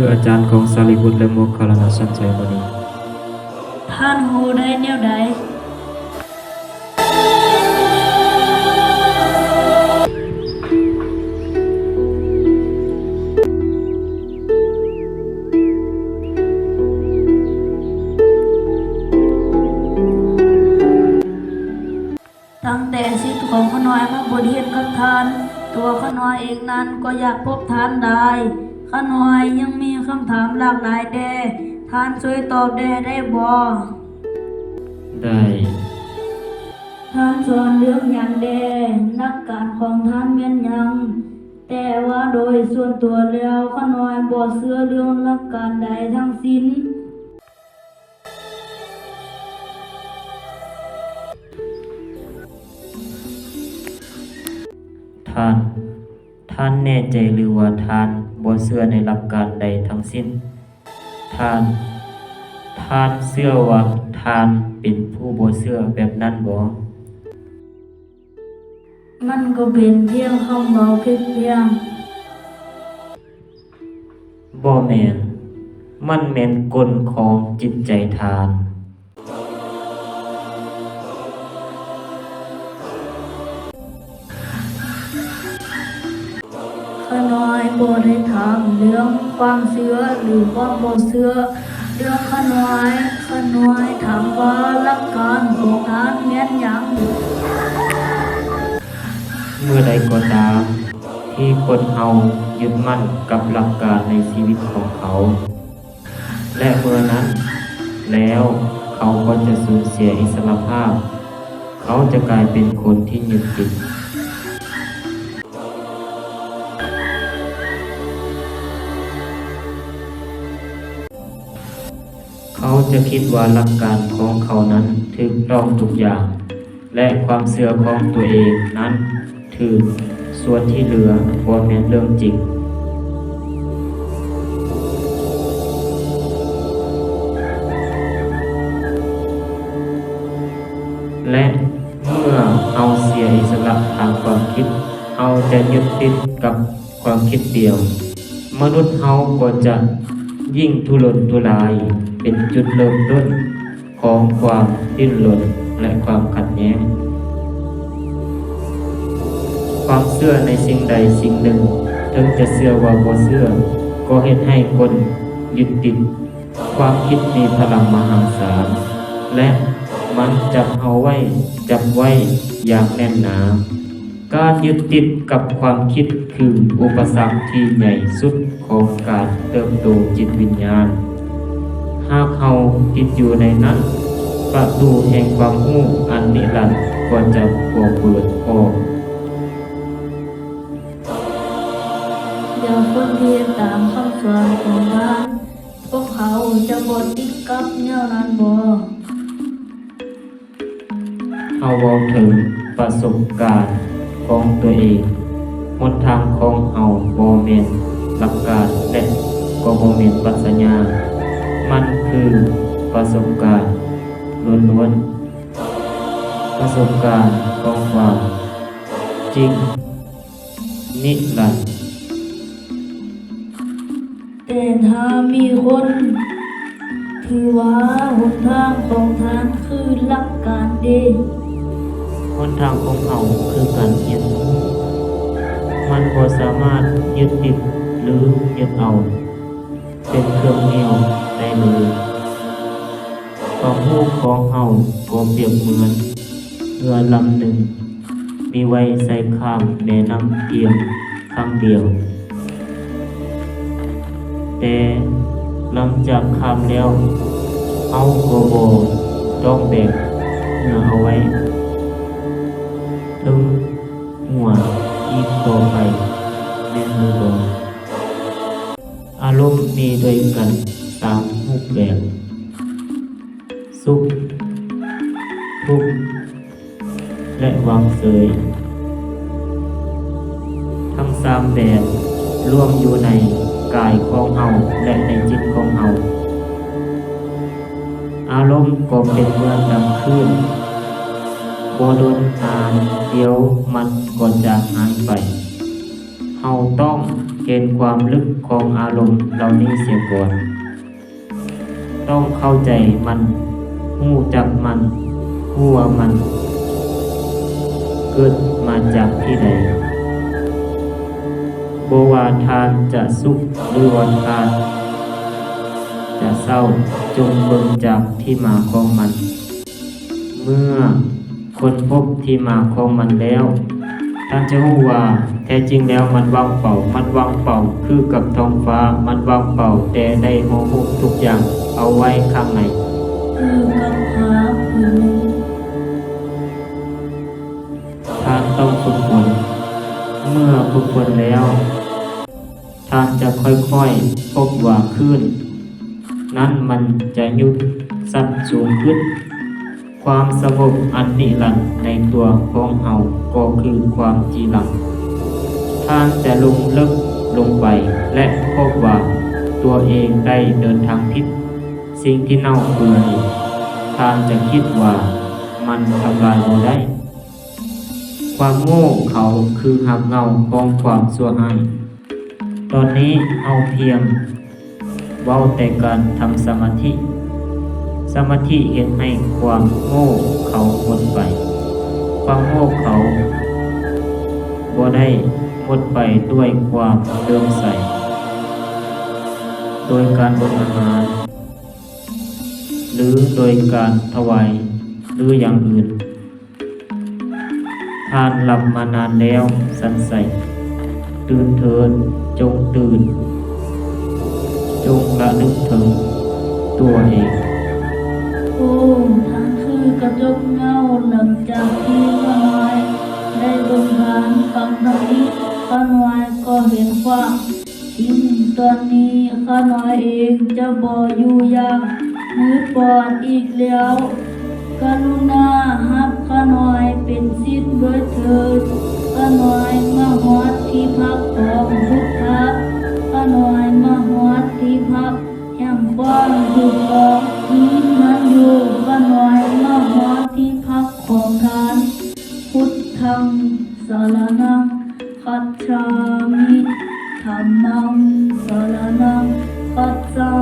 ຄືອາຈານຂອງສາລີບຸດ ແລະ ໂມກຄັນລານະສັນໄຊມຸນີ. ທ່ານຮູ້ໄດ້ແນວໃດ? ຕັ້ງແຕ່ສິດຂອງຂ້ານ້ອຍມາບົດຮຽນກັບທ່ານ, ຕົວຂ້ານ້ອຍເອງນັ້ນກໍຢາກພົບທ່ານຫຼາຍ. ຂ້ານ້ອຍຍັງມີຄຳຖາມຫຼາກຫຼາຍແດ່, ທ່ານຊ່ວຍຕອບແດ່ໄດ້ບໍ່? ໄດ້. ທ່ານສອນເລື່ອງຫຍັງແດ່? ຫຼັກການຂອງທ່ານແມ່ນຫຍັງ? ແຕ່ວ່າໂດຍສ່ວນຕົວແລ້ວ, ຂ້ານ້ອຍບໍ່ເຊື່ອເລື່ອງຫຼັກການໃດທັງສິ້ນ. ທ່ານ, ທ່ານແນ່ໃຈຫຼືວ່າທ່ານບໍ່ເຊື່ອໃນຫຼັກການໃດທັງສິ້ນ? ທ່ານ, ທ່ານເຊື່ອວ່າທ່ານເປັນຜູ້ບໍ່ເຊື່ອແບບນັ້ນບໍ່? ມັນກໍເປັນພຽງຄຳເວົ້າພຽງ. ບໍ່ແມ່ນ, ມັນແມ່ນກົນຂອງຈິດໃຈທ່ານ. ຂ້ານ້ອຍບໍ່ໄດ້ຖາມເລື່ອງຄວາມເຊື່ອ ຫຼື ຄວາມບໍ່ເຊື່ອ. ເລື່ອງຂ້ານ້ອຍ, ຂ້ານ້ອຍຖາມວ່າຫຼັກການຂອງທ່ານແມ່ນຫຍັງ? ເມື່ອໃດກໍຕາມທີ່ຄົນເຮົາຍຶດໝັ້ນກັບຫຼັກການໃນຊີວິດຂອງເຂົາ ແລະ ເມື່ອນັ້ນແລ້ວເຂົາກໍຈະສູນເສຍອິດສະຫຼະພາບ, ເຂົາຈະກາຍເປັນຄົນທີ່ຍຶດຕິດ. ເຂົາຈະຄິດວ່າຫຼັກການຂອງເຂົານັ້ນຖືກຕ້ອງທຸກຢ່າງ ແລະ ຄວາມເຊື່ອຂອງຕົວເອງນັ້ນຖືກ, ສ່ວນທີ່ເຫຼືອບໍ່ແມ່ນເລື່ອງຈິງ. ແລະ ເມື່ອເຮົາເສຍອິດສະຫຼະທາງຄວາມຄິດ, ເຮົາຈະຍຶດຕິດກັບຄວາມຄິດດຽວ. ມະນຸດເຮົາກໍຈະຍິ່ງທຸລົນທຸລາຍ, ເປັນຈຸດເລີ່ມຕົ້ນຂອງຄວາມດີ້ນລົນ ແລະ ຄວາມຂັດແຍ້ງ. ຄວາມເຊື່ອໃນສິ່ງໃດສິ່ງໜຶ່ງ, ເຖິງຈະເຊື່ອວ່າບໍ່ເຊື່ອ, ກໍເຮັດໃຫ້ຄົນຍຶດຕິດ. ຄວາມຄິດມີພະລັງມະຫາສານ ແລະ ມັນຈັບເຮົາໄວ້, ຈັບໄວ້ຢ່າງແໜ້ນໜາ. ການຍຶດຕິດກັບຄວາມຄິດຄືອຸປະສັກທີ່ໃຫຍ່ສຸດຂອງການເຕີບໂຕຈິດວິນຍານ. ຫາກເຮົາຕິດຢູ່ໃນນັ້ນ, ປະຕູແຫ່ງຄວາມຮູ້ອັນນິລັນກໍຈະບໍ່ເປີດອອກ. ແລ້ວຄົນທີ່ເຮັດຕາມຄຳສອນຂອງທ່ານ, ພວກເຂົາຈະບໍ່ຕິດກັບແນວນັ້ນບໍ? ເຮົາເວົ້າເຖິງປະສົບການຂອງຕົວເອງ. ຫົນທາງຂອງເຮົາບໍ່ແມ່ນຫຼັກການ ແລະ ກໍບໍ່ແມ່ນປັດຊະຍາ. ມັນຄືປະສົບການລ້ວນໆ, ປະສົບການຂອງຄວາມຈິງ. ນິລັນ. ແຕ່ຖ້າມີຄົນຖືວ່າຫົນທາງຂອງທ່ານຄືຫຼັກການເດ? ຫົນທາງຂອງເຮົາຄືການຮຽນຮູ້. ມັນບໍ່ສາມາດຍຶດຕິດ ຫຼື ຍຶດເອົາເປັນເຄື່ອງໜຽວໄດ້ເລີຍ. ຄວາມຮູ້ຂອງເຮົາກໍປຽບເໝືອນເຮືອລຳໜຶ່ງ ມີໄວ້ໃສ່ຂ້າມແມ່ນ້ຳພຽງຄັ້ງດຽວ. ແຕ່ຫຼັງຈາກຂ້າມແລ້ວ, ເຮົາກໍບໍ່ຕ້ອງແບກເຮືອເອົາໄວ້ເທິງຫົວອີກຕໍ່ໄປ, ແມ່ນຫຼືບໍ່? ອາລົມມີດ້ວຍກັນສາມຮູບແບບ, ສຸກ, ທຸກ ແລະ ວາງເສີຍ. ທັງສາມແບບລວມຢູ່ໃນກາຍຂອງເຮົາ ແລະ ໃນຈິດຂອງເຮົາ. ອາລົມກໍເປັນເໝືອນດັ່ງຄື້ນ, ບໍ່ດົນນານດຽວມັນກໍຈະຫາຍໄປ. ເຮົາຕ້ອງ ເຫັນຄວາມເລິກຂອງອາລົມເຫຼົ່ານີ້ເສຍກ່ອນ. ຕ້ອງເຂົ້າໃຈມັນ, ຮູ້ຈັກມັນ, ຮູ້ວ່າມັນເກີດມາຈາກທີ່ໃດ. ບໍ່ວ່າທ່ານຈະສຸກ ຫຼືວ່າທ່ານຈະເສົ້າ, ຈົ່ງເບິ່ງຈາກທີ່ມາຂອງມັນ. ເມື່ອຄົ້ນພົບທີ່ມາຂອງມັນແລ້ວ, ທ່ານຈະຮູ້ວ່າແທ້ຈິງແລ້ວມັນວ່າງເປົ່າ. ມັນວ່າງເປົ່າຄືກັບທ້ອງຟ້າ, ມັນວ່າງເປົ່າ, ແຕ່ໄດ້ຫໍ່ຫຸ້ມທຸກຢ່າງເອົາໄວ້ຂ້າງໃນ. ຄືກັບຜ້າຜືນໜຶ່ງ. ທ່ານຕ້ອງຝຶກຝົນ. ເມື່ອຝຶກຝົນແລ້ວ, ທ່ານຈະຄ່ອຍໆພົບວ່າຄື້ນນັ້ນມັນຈະຢຸດສັ່ນສູງຂຶ້ນ. ຄວາມສະຫງົບອັນນິລັນໃນຕົວຂອງເຮົາກໍຄືຄວາມຈີລັງ. ທ່ານຈະລົງເລິກລົງໄປ ແລະ ພົບວ່າຕົວເອງໄດ້ເດີນທາງຜິດ. ສິ່ງທີ່ເນົ່າເປື່ອຍ, ທ່ານຈະຄິດວ່າມັນທຳລາຍບໍ່ໄດ້. ຄວາມໂງ່ເຂົາຄືຮາກເຫງົ້າຂອງຄວາມຊົ່ວຮ້າຍ. ຕອນນີ້ເຮົາພຽງເວົ້າແຕ່ການທຳສະມາທິ. ສະມາທິເຮັດໃຫ້ຄວາມໂງ່ເຂົາໝົດໄປ. ຄວາມໂງ່ເຂົາບໍ່ໄດ້ໝົດໄປດ້ວຍຄວາມເຫຼື້ອມໃສ, ໂດຍການອົດອາຫານ ຫຼື ໂດຍການຖວາຍ ຫຼື ຢ່າງອື່ນ. ທ່ານຫຼັບມານານແລ້ວ, ສັນໃສ. ຕື່ນເຖີດ, ຈົ່ງຕື່ນ, ຈົ່ງລະນຶກເຖິງຕົວເອງ. ໂອ້ ທ່ານຄືກະຈົກເງົາ. ຫຼັງຈາກທີ່ຂ້ານ້ອຍໄດ້ເບິ່ງທ່ານ, ຟັງທ່ານນີ້, ຂ້ານ້ອຍກໍເຫັນຄວາມ ຈິງ. ຕອນນີ້ຂ້ານ້ອຍເອງຈະບໍ່ຢູ່ຢ່າງມືດບອດອີກແລ້ວ. ກະລຸນາຮັບຂ້ານ້ອຍເປັນສິດດ້ວຍເຖີດ. ຂ້ານ້ອຍມາຮອດທີ່ພັກຂອງພຸດທະ. ຂ້ານ້ອຍມາຮອດທີ່ພັກແຫ່ງຄວາມຖືກຕ້ອງ. ມີທ່ານຢູ່. ຂ້ານ້ອຍມາຮອດທີ່ພັກຂອງທ່ານ. ພຸດທັງສະລະນັງ ຄັດສາມິ, ທຳມັງສະລະນັງ ຄັດສາ